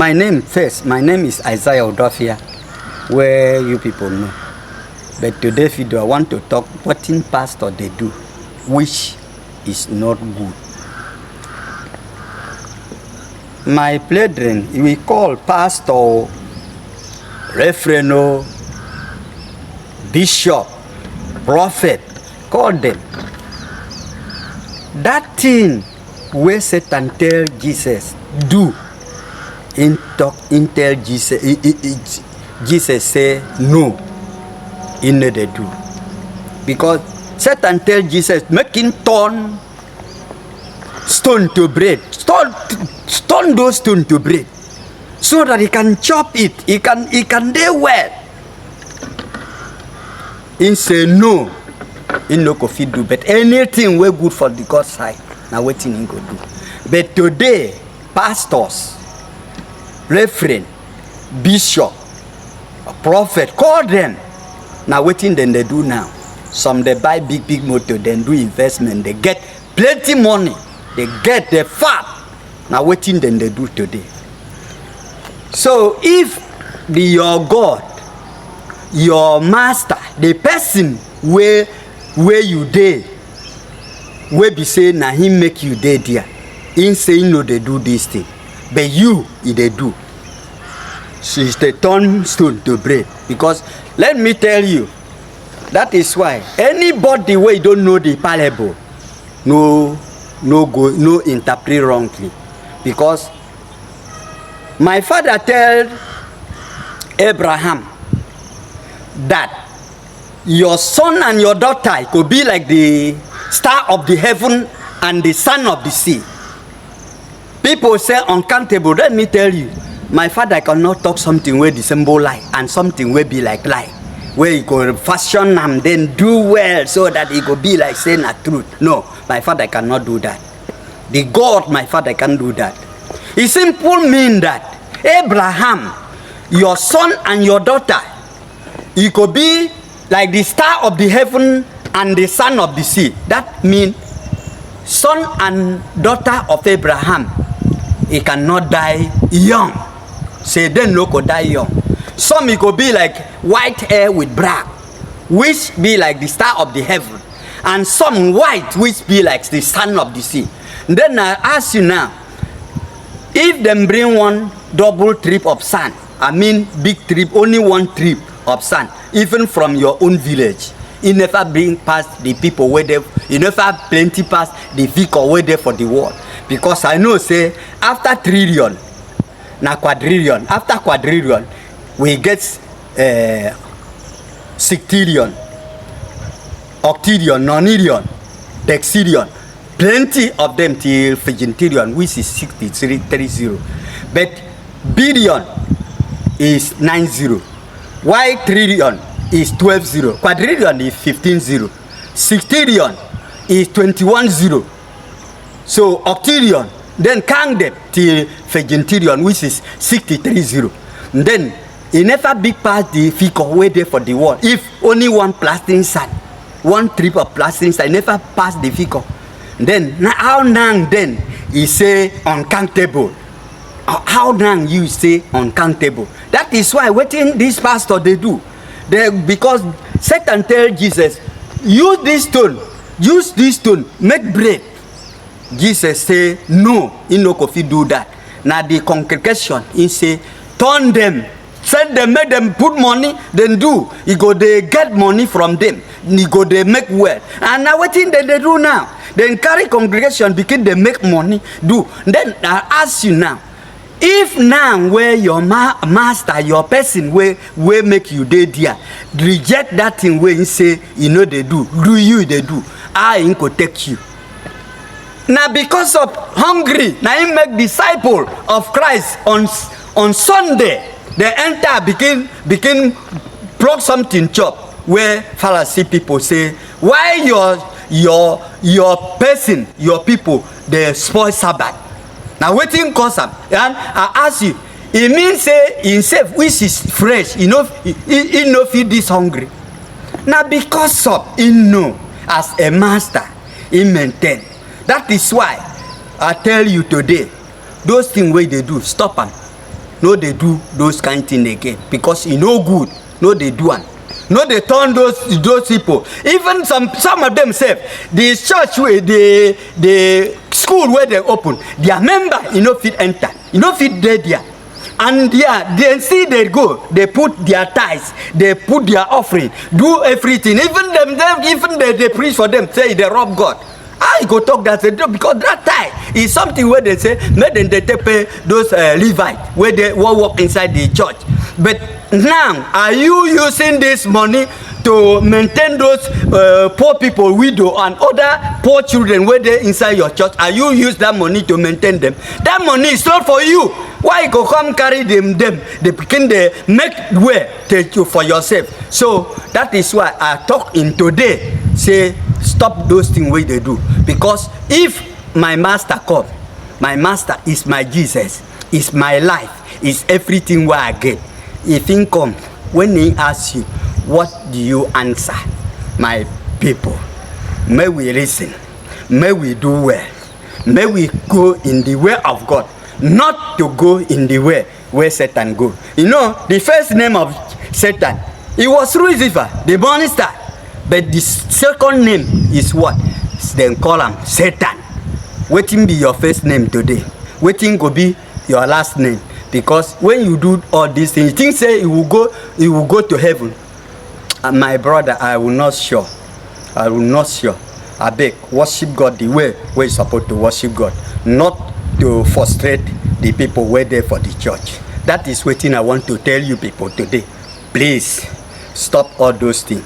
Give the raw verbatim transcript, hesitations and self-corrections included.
My name first, my name is Isaiah Odofia, where you people know. But today video, I want to talk what in pastor they do, which is not good. My brethren, we call pastor, reverend, oh, bishop, prophet, call them. That thing where Satan tell Jesus do, in talk, in tell Jesus, he, he, he, Jesus say no, he no dey do. Because Satan tell Jesus, make him turn stone to bread. Stone, stone those stone to bread, so that he can chop it. He can, he can dey well. He say no, he no go fit do. But anything wey good for the God side, na wetin he go do. But today, pastors, reverend, bishop, prophet, call them. Na wetin dem dey do now. Some dey buy big big motor, dem do investment, they get plenty money, they get the fat. Na wetin dem dey do today. So if the your God, your master, the person where where you dey, wey be say na him make you dey there, him say him no dey do this thing, but you, he dey do. So it's the turn stone to bread. Because let me tell you, that is why anybody wey don't know the parable, no, no go, no interpret wrongly. Because my father tell Abraham that your son and your daughter could be like the star of the heaven and the sand of the sea. People say uncountable. Let me tell you, my father cannot talk something where the symbol lie and something will be like lie, where he go fashion and then do well so that he go be like say na truth. No, my father cannot do that. The God, my father, can do that. It simple mean that Abraham, your son and your daughter, he could be like the star of the heaven and the sand of the sea. That mean son and daughter of Abraham, he cannot die young. Say then no go die young. Some he go be like white hair with black, which be like the star of the heaven, and some white, which be like the sand of the sea. Then I ask you now, if them bring one double trip of sand, I mean big trip, only one trip of sand, even from your own village, you never bring past the people where they, you never plenty past the vehicle where they for the world. Because I know say after trillion, na quadrillion. After quadrillion, we get uh, sextillion, octillion, nonillion, dexillion. Plenty of them till quintillion, which is sixty-three three zero. But billion is nine zero. Why trillion is twelve zero? Quadrillion is fifteen zero. Sextillion is twenty-one zero. So octillion, then count them till quintillion, which is sixty-three zero. Then e never big pass the figure wey dey for the world. If only one plastic sand, one trip of plastic sand never pass the figure, then na how now then e say uncountable? How now you say uncountable? That is why wetin this pastor dey do, they, because Satan tell Jesus, use this stone, use this stone make bread. Jesus say no, he no go fit do that. Na the congregation, he say, turn them, send them, make them put money, then do. He go dey get money from them, he go dey make wealth. And na wetin dem dey do now. Dem carry congregation begin dey make money, do. Then I ask you now, if now where your ma master, your person wey wey make you dey there, reject that thing wey he say he no dey do, do you dey do, how he go take you? Na because of hungry na him make disciple of Christ on on Sunday dey enter begin begin pluck something chop, where Pharisee people say, why your your your person, your people dey spoil Sabbath? Na wetin cause am? And I ask you, e mean say himself, which is fresh, e no e e no fit this hungry? Na because of he know as a master, he maintain. That is why I tell you today, those things wey dey do, stop am. No dey do those kind thing again, because e no good. No dey do am. No dey turn those those people. Even some some of them sef, the church wey the the school wey dem open, their member e no fit enter, e no fit dey there. And there dem still dey go dey put their tithes, dey put their offering, do everything. Even dem dem even dey dey preach for them, say e dey rob God. How you go talk that? Say no, because that tithe is something wey dem say make dem dey take pay those uh, Levite wey dey wan work inside the church. But now, are you using this money to maintain those uh, poor people, widow and other poor children wey dey inside your church? Are you use that money to maintain them? That money is not for you. Why you go come carry them them the pikin dey make way take you for yourself? So that is why I talk in today, say stop those things wey dey do, because if my master come, my master is my Jesus, is my life, is everything wey I get. If he come, when he ask you, what do you answer? My people, may we listen, may we do well, may we go in the way of God, not to go in the way where Satan go. You know, the first name of Satan, it was Lucifer, the morning star. But the second name is what? Dem call am Satan. Wetin be your first name today? Wetin go be your last name? Because when you do all these things, you think say you will go, you will go to heaven. Uh, my brother, I will not sure. I will not sure. Abeg, worship God the way wey you suppose to worship God, not to frustrate the people wey dey for the church. That is wetin I want to tell you people today. Please stop all those things.